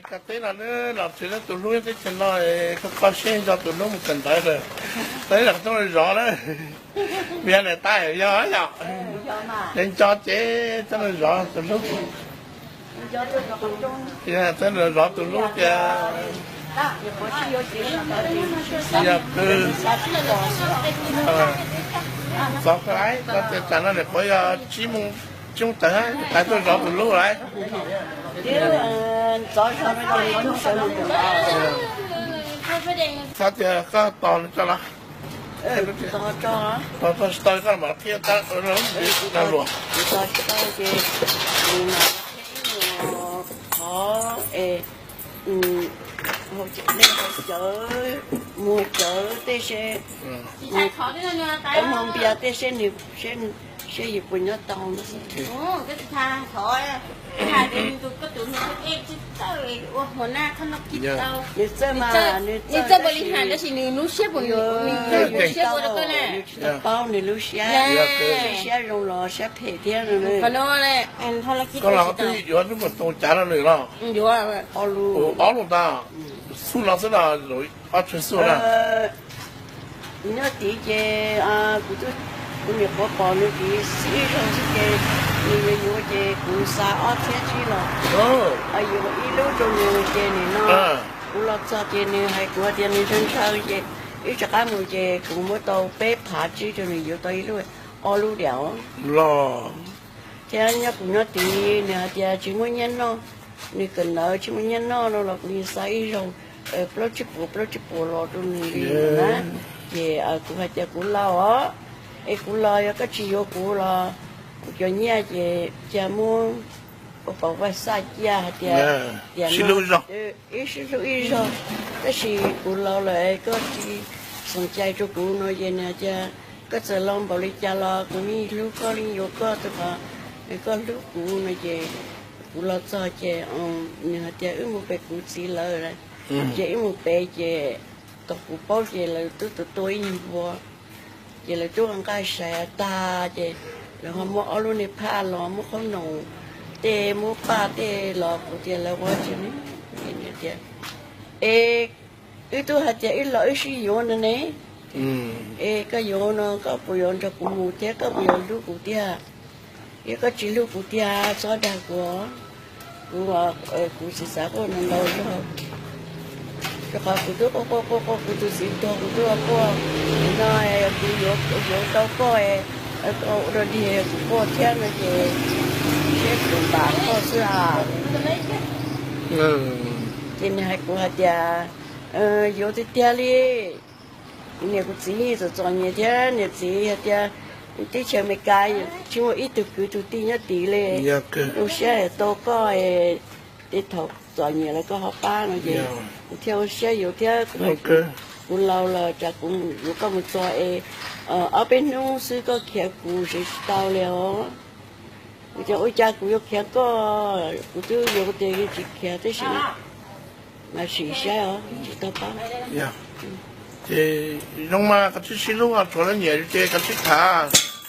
Koj teb no, los txhim tus hlub teb chaws no, koj koj siab nco tus hlub mus kawm ntawv lawm, teb los txhob zov na. Vim niam tais yog yom, nco ces txhob zov tus hlub, txhob zov tus hlub tias yog koj, txog koj lawm, koj tias tsam no niam qhuav yog tsib moos, tsib moos tawm, tais tuaj zov tus hlub lawm. Txhob tias koj tos nws tso los, tos tsis tau koj mam qhia tag luag. Tos tsis tau ces nws mam qhia ib nyuag qhov es nej cawv, mus cawv tej se, mus npias tej se, nws seb yus puas nyob tau no. Nws txawj mas, nws txawj, tab sis nws lub siab puas, nws tsis tau paub nws lub siab, siab zoo los siab phem thiab no. Koj los twb yuav lub mus tau cav rau nws los? Ob lub ntag. Xub no xwb los ob txhua xub na? Nyob tid ces kuv, kuv niam qhuav pom nws tid xwb ib zaug xwb ces nws yuav yuav ces kuv xa ob txhiab tsib los, yuav ib lub rau nws ces nim no kuv los txog ces nws hais kuv tias nws ntshaw ntshaw ces wb rov qab mus ces kuv muab tau peb phav tsib rau nws yuav tau ib lub, ob lub diam os. Thiab nyob kuv nyob tid nws hais tias tsis muaj nyiaj noj, nws kawm ntawv tsis muaj nyiaj noj no los kuv yeej xa ib zaug plaub tsib puas plaub tsib puas los rau nws li na. Ces kuv hais tias kuv laus os, es kuv laus yog koj tsis yuav kuv los kuv cov nyiaj ces cia muab ua pov vaj xaj cia hais tias, tias ib sib hlub ib zaug, tab sis kuv laus lawm koj tsis xoom cai rau kuv no ces nws hais tias koj txawm laus npaum li cas los kuv yeej hlub koj li yuav koj rau qhov koj hlub kuv no ces kuv los txog ces nws hais tias wb mus pem kuv txiv lawv, ces wb mus pem ces thaum kuv paub ces lawv twb tua tua ib nyuag npua, ces lawv twb ua nqaij sai tag ces lawv ho muab ob lub niag phaj los muab qhob noom tej muab paj tej los kuv tias lawv ua tsis li tias, es wb twb hais tias wb los wb sib yuav no ne, es koj yuav no koj puas yuav nrog kuv mus thiab koj puas yuav hlub kuv tiag? Yog koj tsis hlub kuv tiag txhob dag kuv, kuv, kuv tsis xav quaj ntau zog, rau qhov kuv twb quaj quaj quaj quaj kuv tus txiv tuag kuv twb los quaj, no kuv yuav tau koj, koj ua rau dig kuv quaj thiab no ces seb kuv npam koj xwb a. Ces nws hais kuv hais tias yuav tiag tiag li. Kuv niam kuv txiv txom txom nyem thiab niam txiv hais tias teb chaws Amelikas tsis muaj ib tug kwv tug tij nyob tid li. Zoo siab tau koj, tej thaum txom nyem lawm koj ho pab no ces kuv thiaj ua siab yuav thiab kuv, kuv laus lawm tsam kuv yuav koj mus txog es ob peb hnub xwb koj khiav kuv sev tsis tau li os. Kuv tias ua cas kuv yuav khiav koj, kuv twb yuav tias tsis khiav tab sis mas sim saib os tsis tau pab. Ces zoo mas koj tsis sib hlub tshuav leej niam ces koj tsis tham,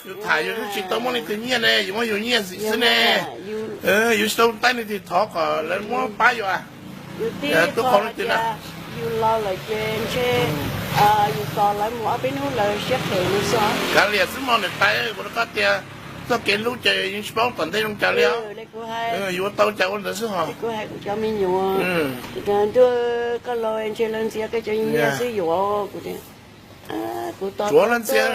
yus tham yus twb tsis tau muaj leej twg nyiaj ne, yus muab yus nyiaj ntxiv xwb ne. Yus tsis tau taij leej twg thov kom lawv muab pab yus a. Tub qhov leej twg na. Yus laus lawm ces ntshe yus tos lawv mus ob peb hnub lawv siab phem li xwb. Kav liam xwb mog niam tais, kuv rau koj tias txoj kev hlub ces yeej tsis paub tom ntej zoo cas li. Yus ua tau cas ua ntawd xwb hos. Kuv hais kuv cov me nyuam, ntuj, koj laus ntshe lawv ntxias koj cov nyiaj xwb yuav kuv. Kuv tos tsuav lawv ntxias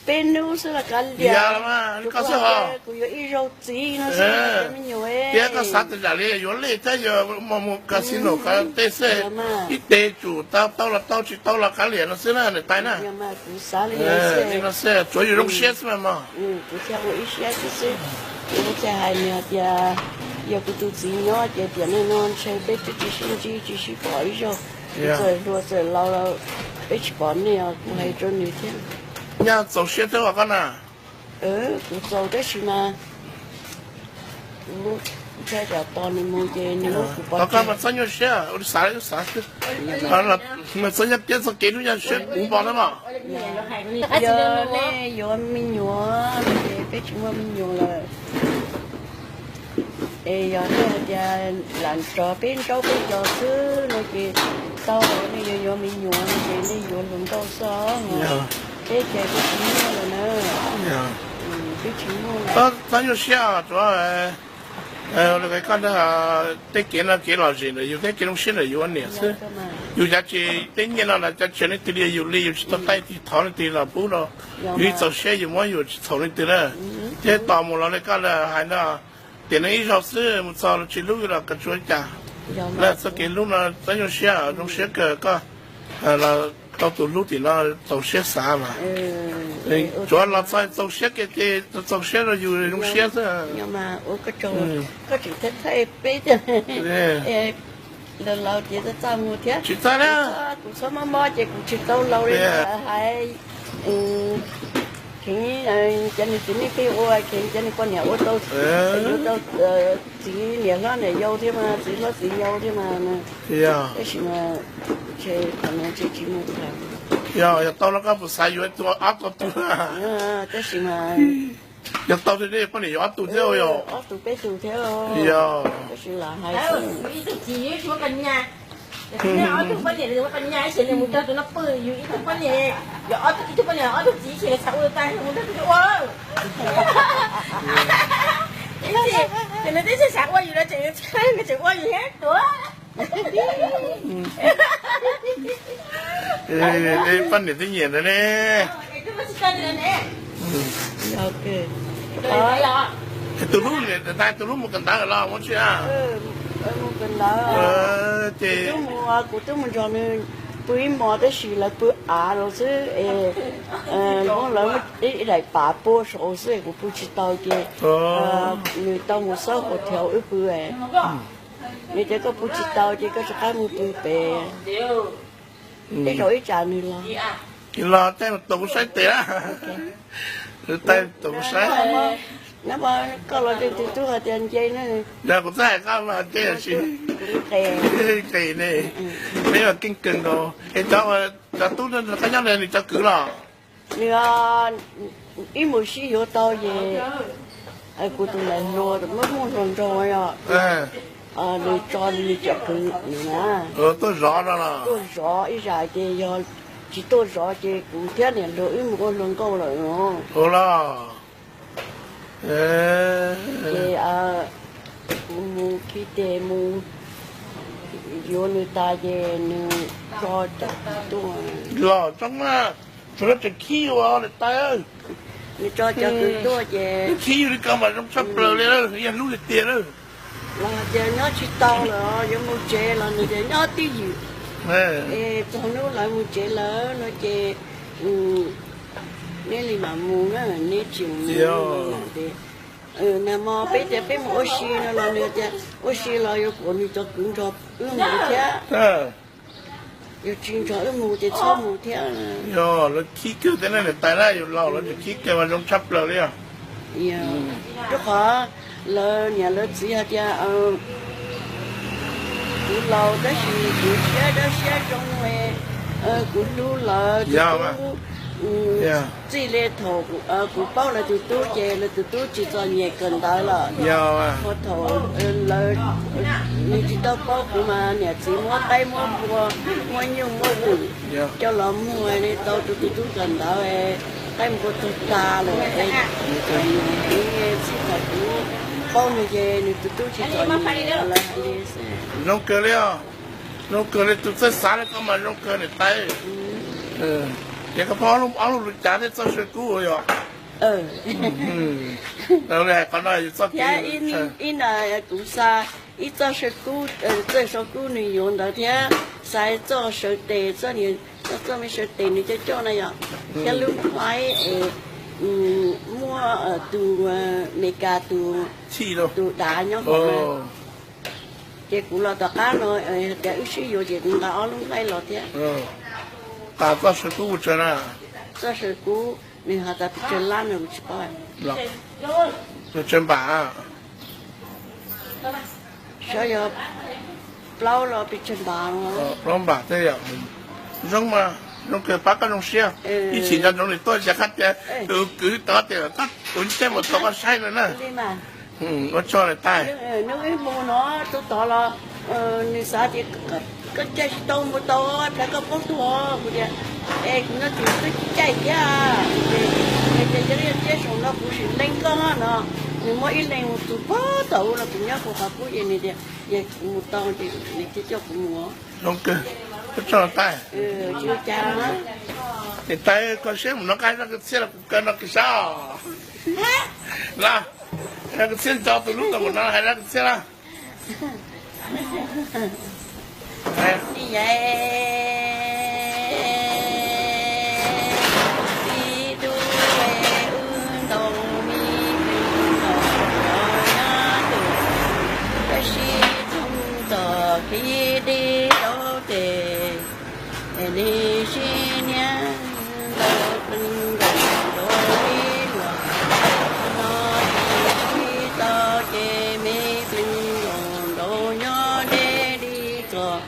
peb hnub xwb los kav liam, kuv yuav ib zaug txiv no xwb me nyuam. Tias koj xav tas zam li yuav lej thiab yuav mus mus casino tej xwb, ib teg tsum tau tau los tau tsis tau los kav liam no xwb na niam tais na. Li no xwb tsuav yus zoo siab xwb mas mog. Kuv thiaj ua ib siab xwb xwb. Kuv thiaj hais nws tias yog kuv tus txiv nyob ces tiam neej no ntshe peb twb tsis sib ntsib tsis sib pom ib zaug. Txawm hluas txawm laus los peb tsis pom nej os, kuv hais rau nws thiab. Nyaj txaus siab thiab os koj na. Kuv txaus tab sis mas kuv ntshai tsam tos nws mus ces nws muab kuv pov tseg. Txhob nyuaj siab, xav xav xwb. Txhob nyuaj siab, txoj kev hlub nyuaj siab puv npo na mog. Yog nej yuav me nyuam ces peb tsis muaj me nyuam lawm. Es yog nej hais tias lam tso peb ntaub peb cos xwb no ces tau, nej yuav yuav me nyuam no ces nej yuav hluas nkauj xwb os. Peb ces peb tsis muaj lawm na. Peb tsis muaj. Txhob nyuaj siab, tsuav koj tej kev no kev lom zem ntawm yus thiab kev zoo siab ntawm yus ua niam xwb. Yus cav tsis tej nyiaj no na, cav tsis leej twg li, yus li yus tsis tau taij tig thov leej twg los pub no. Yus ib txaus siab yus muab yus tsis txhaum leej twg na. Thiab tos mus los li koj hais no, tiam neeg ib zaug xwb mus txog los tsis hlub los kav tsij ua cas. Lawv txoj kev hlub no txhob nyuaj siab, zoo siab kawg koj los tau tus hlub tim no txaus siab xav mas. Tsuav los txog txaus siab kiag ces txaus siab rau yus zoo siab xwb. Koj tseem thaij thaij peb tiag. Laus laus ces txaj txaj muag thiab. Tsis txaj na. Kuv txhob mob mob ces kuv tsis tau laus li hais. Kheev cov niag txiv neej pheej ua, kheev cov niag poj niam ua tau, yuav tau txiv niam hlob niam yau thiab mas, txiv hlob txiv yau thiab mas. Tab sis mas tsis muaj. Yog, yog tau no koj puas xav yuav tus ob tug tug? Tab sis mas yog tau thiab, poj niam yuav ob tug thiab yog. Ob tug peb tug thiab. Yog. Tab sis lam hais, ib tug txiv tsis muaj poj niam, ob tug poj niam muaj poj niam ib txhia nws mus nrog tus no pw, yus ib tug poj niam, yog ob tug, ib tug poj niam ob tug txiv ib txhia xav ua tag mus nrog tus ua. Ces nws twb tsis xav ua yus los tseem, nws tseem ua yus thiab tuav. Poj niam twb nyiam ntawd ne. Tus hlub, tus hlub mus kawm ntawv los ua tsi a? Ces kuv twb mus nrog nws pw ib hmos tab sis lawv pw av los xwb es, lawv ib daim pav pua saud xwb kuv pw tsis tau ces nws tau mus xab hua thiav wb pw. Nws tias koj pw tsis tau ces koj rov qab mus pw pem. Tej zaum ib tsam nws los. Los tej mus tos kuv saib tes. Tej tos kuv saib. Koj los tus tub hais tias nce na. Yog kuv txawj hais koj mas nce los sis. Qis ne. Peb mas keej kawg nkaus es cov, cov tub koj nyob ntawd nws cov kwv los? Nws ib mus sib yuav tau ces kuv tus ntawd hluas muaj muaj hluas nraug yog nws tso nws cov kwv na tuaj zov no, tuaj zov ib zag ces yog tsis tuaj zov ces kuv thiab niam hluas wb mus ua hluas nkauj lawm no. Ua los ces kuv mus khi tes mus yuav nws tas ces nws tso cov kwv tuaj. Los tsob mas, tsuav lawv tseem khib ua niam tais. Nws tso cov kwv tuaj ces khib yus li ko mas zoo tshaj plaws li, yog hlub li tiag lawm. Los hais tias nyob tsis tau lawm yuav mus tsev los nws tias nyob twj ywm. Es txog hnub lawv mus tsev lawm no ces neb li mam mus na, neb tsis mus. Nag hmo peb tias peb mus ua si no los nws tias ua si los yuav kom nws cov kwv nrog wb mus thiab. Yog tsis nrog wb mus ces txhob mus thiab. Yog lawv khib kawg thiab niam tais na, yus laus lawv tseem khib kawg mas zoo tshaj plaws li os. Rau qhov lawv niam lawv txiv hais tias kuv laus tab sis kuv siab dawb siab zoo, kuv hlub lawv tus tub. Txij li thaum kuv paub lawv tus tub ces lawv tus tub tsis txom nyem kawm ntawv lawm. Ua thaum lawv, nws tsis tau paub kuv mas niam txiv muab qaib muab npua, muab nyuj muab twm coj los muag li tau tus tus tub kawm ntawv, qaib npua tuag tag lawm es txij thaum kuv paub nws ces nws tus tub tsis txom nyem lawv hais li. Zoo kawg li os. Zoo kawg li, tus txawj xav li koj mas zoo kawg niam tais. Ces koj phob ob lub lus cav thiab txoj saw kub yog. Qhov no yus txoj kev, ib na kuv xa ib txoj saw kub, txoj saw kub nws yuav ntawd thiab xa txoj saw tes, txoj, txoj me saw tes nws coj coj na yom, thiab lub nplhaib es muab tus Meskas tus, tus dav nyob hauv na. Ces kuv los tom qab no hais tias wb sib yuav ces kuv nqa ob lub nqaij los thiab. Txoj saw kub ua tsaug na. Txoj saw kub nws hais tias pes tsawg lab no kuv tsis paub. Pes tsawg npam? Saib yog plaub los pes tsawg npam. Plaub npam thiab yom. Zoo mas, zoo kawg, pab koj zoo siab. Ib chim nco ntsoov nws tuaj xyov qhab tias tus kwv tod tias koj tus ntsej muag tau koj saib no na. Ua tsaug lawm tais. Nws wb mus no, tus tod los nws xav tias koj caij tsis tau mus tau, plhaw koj poob tuag. Kuv tias, es kuv no tsis, twb tsis caij thiab. Ces yog tias saum no kuv sim leej koj no, nws muab ib leeg mus txug pag tom ub los kuv nyob kuv qhov qub ces nws tias, yog kuv mus tau ces nws thiaj coj kuv mus. Zoo kawg, ua tsaug tais. Tais, koj siab mus no koj hais zaj kwv txhiaj los kuv kaw no kis sab os. Los, hais zaj kwv txhiaj, nco tus hlub tau mus no hais zaj kwv txhiaj na. Txiv tub, wb ntaus me plig ntaus nyob tus, tab sis txhob txom kiv dib rau tes, es neb sib niab ntaus plig ntaus rau dib luag no, tab sis tau ces me plig ntaus nraud nyob deb li txog,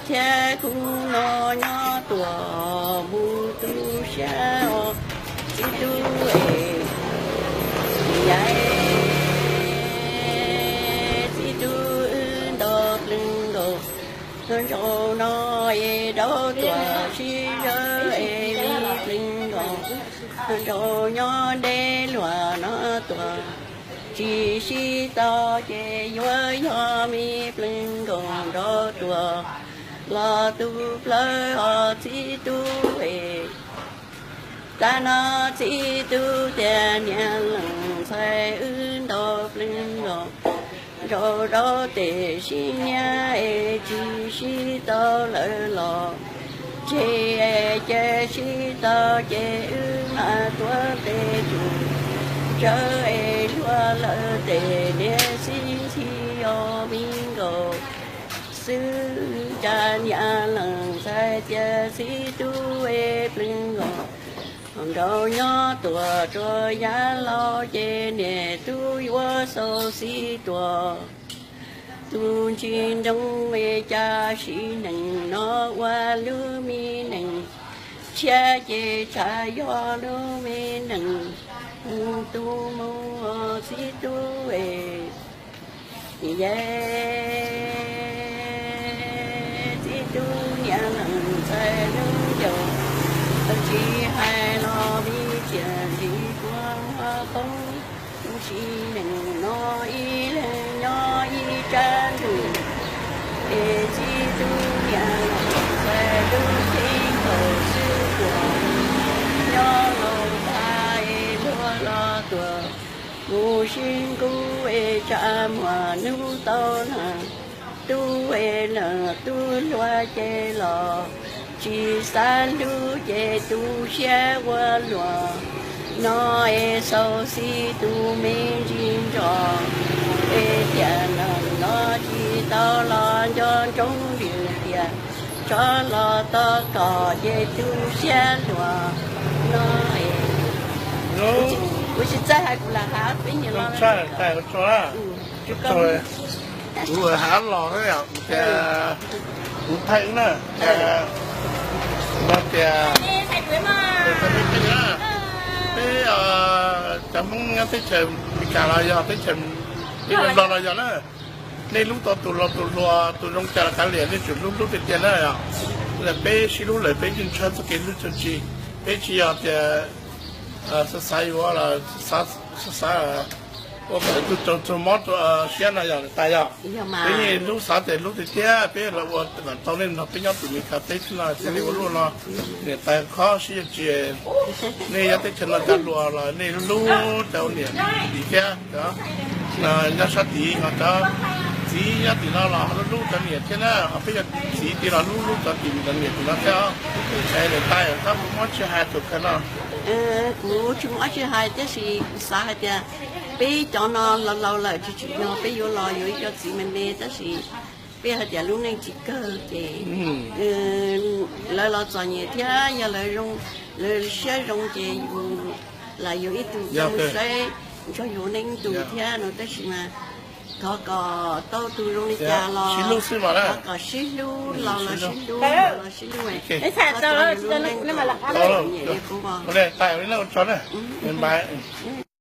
thiab khub no nyob tuaj mus tu siab os txiv tub es. Yam txiv tub, wb ntaus plig ntaus nraud no es rau tuaj sib zawv es me plig ntaus nraud nyob deb luag no tuaj, tsis sib tau ces yuav yog me plig ntaus nraud tuaj los tu plawv os txiv tub es. Tag no txiv tub tias niam leej ntxhais, wb ntaus plig ntaus nraud rau tes sib niab es tsis sib tau lawm los tseg, ces sib tau ces wb mam tuav tes tsum tsawv es luag lawm tes niam xib ntxhi os me nkaus xwb. Cas niam leej ntxhais tias txiv tub es plig ntaus nraud nyob tuaj rau yav laus ces niam tub yuav xau xib tuaj. Tus ntsis ntoo es cas sim neej no ua lub me neej tshiab ces tsam yog lub me neej mus tu mus txiv tub es. Yam txiv tub niam leej ntxhais lub ncaus, tsis hais los vim tiam ntsis tuag qoob, sim neej no ib leeg nyob ib tsab ntug. Es txiv tub niam leej ntxhais lub ceeb tsheej xwb tuaj, nyob laus tag es luag los tuaj mus sib nqus es tsam muaj hnub tau leej tub es leej tub hluas ces los tsis xav hlub ces tu siab ua luaj no es xau xib tus me ntsis ntso es tiam neej no tsis tau los nco ntsoov vim tias tso los tau kom ces tu siab luaj no es. Kuv tsis txawj hais, kuv lam hais peb nyuam lo. Kuv hais los na, kuv thaij na, no tias peb cov Hmoob nyob teb chaws Amelikas los yog teb chaws Nplog los yog na, nej hlub tau tus laus tus hluas tus zoo cas los kav liam, nej tsum hlub hlub tiag tiag na. Peb sib hlub lawm peb yeej ntshaw txoj kev hlub txuj ci, peb tsis yog tias xav xav yuav los xav xav ua kom tug tsaug tug mob siab no yog tas yog. Peb yeej hlub, xav tias hlub tiag tiag peb los ua kom tau nej nrog peb nyob tim Amelikas teb no thiaj li ua luaj no. Niam tais khob sib yuav tsis, nej nyob teb chaws no cov hluas los nej hlub cov niam tim thiab, cov nyob sab tid ho cov txiv nyob tim no los ho hlub hlub cov niam thiab na, ho peb yog txiv tim los hlub hlub cov tim cov niam tim no thiab. Es niam tais koj muaj tsis hais tus kawg no? Kuv tsis muaj tsis hais tab sis kuv xav hais tias peb cov no laus laus lawm tsis tsim nyog peb yuav los yuav ib co txiv me me tab sis peb hais tias lub neej tsis kawg ces lawv los txom nyem thiab yog lawv zoo, lawv siab zoo ces yus lam yuav ib tug coj mus saib nrog yus neej ib tug thiab no tab sis mas thov kom tau tus zoo li cas los thov kom sib hlub, laus los sib hlub, hluas los sib hlub.